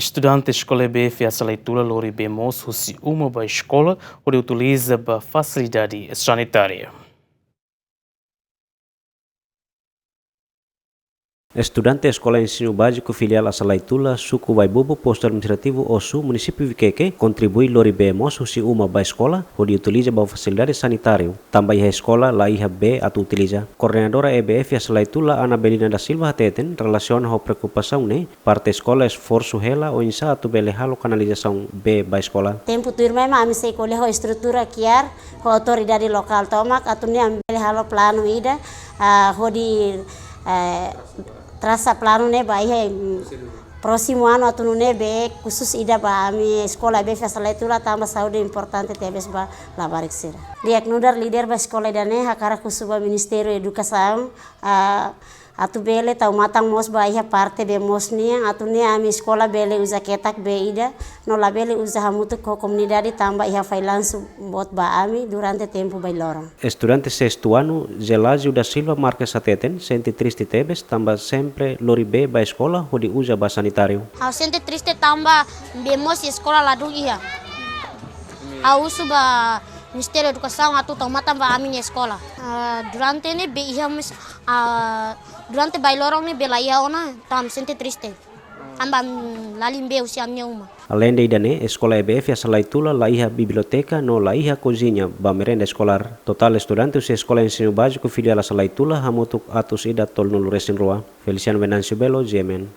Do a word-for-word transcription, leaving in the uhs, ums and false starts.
Estudante Eskola E B F Assalaitula lori bee moos husi uma ba eskola hodi utiliza ba fasilidade sanitária. Estudante Eskola Ensinu Báziku Filiál Assalaitula, Suku Baibubu, Postu Administrativu Osu, Munisípiu Viqueque, kontribui lori bee moos husi uma ba eskola, hodi utiliza ba fasilidade sanitáriu. Tanba iha eskola la iha bee atu utiliza. Koordenadora E B F Assalaitula, Ana Belina da Silva hateten, relasiona ho preokupasaun ne'e, parte eskola esforsu hela oinsá atu bele halo kanalizasaun bee ba eskola. Tempu tuirmai mak ami sei ko'alia ho estrutura ki'ar, ho autoridade lokál tomak, atu nune'e ami bele halo planu ida, ah, hodi, eh, trasa planu ne'e ba iha, mm, prósimu anu atu nune'e bee khusus ida ba ami eskola E B F Assalaitula tanba saúde importante tebes ba labarik sira. Di'ak, nu'udar líder ba eskola ida-ne'e hakarak husu ba Ministériu Edukasaun, ah, atu bele tau matan moos ba iha parte bee moos nian, atu nune'e ami eskola bele uza ketak bee ida, no labele uza hamutuk ho komunidade tanba iha fallansu boot ba ami durante tempu bailoron. Estudante sestu anu, Gelásio da Silva Marques hateten, sente triste tebes, tanba sempre lori bee ba eskola hodi uza ba sanitáriu. Ha'u sente triste tanba bee moos eskola ladún iha. Ha'u husu ba Ministériu Edukasaun atu tau matan ba ami-nia eskola. Ah, durante ne'e bee iha, mas, ah, durante bailoron ne'e bee la iha ona, entaun sente triste. Tanba, mm, la lori bee husi ami-nia uma. Aleinde ida-ne'e, eskola E B F Assalaitula la iha biblioteka no la iha koziña ba merenda eskolár. Totál estudante husi Eskola Ensinu Báziku Filiál Assalaitula hamutuk atus ida tolunulu-resin-rua. Feliciano Venâncio Belo, G M N.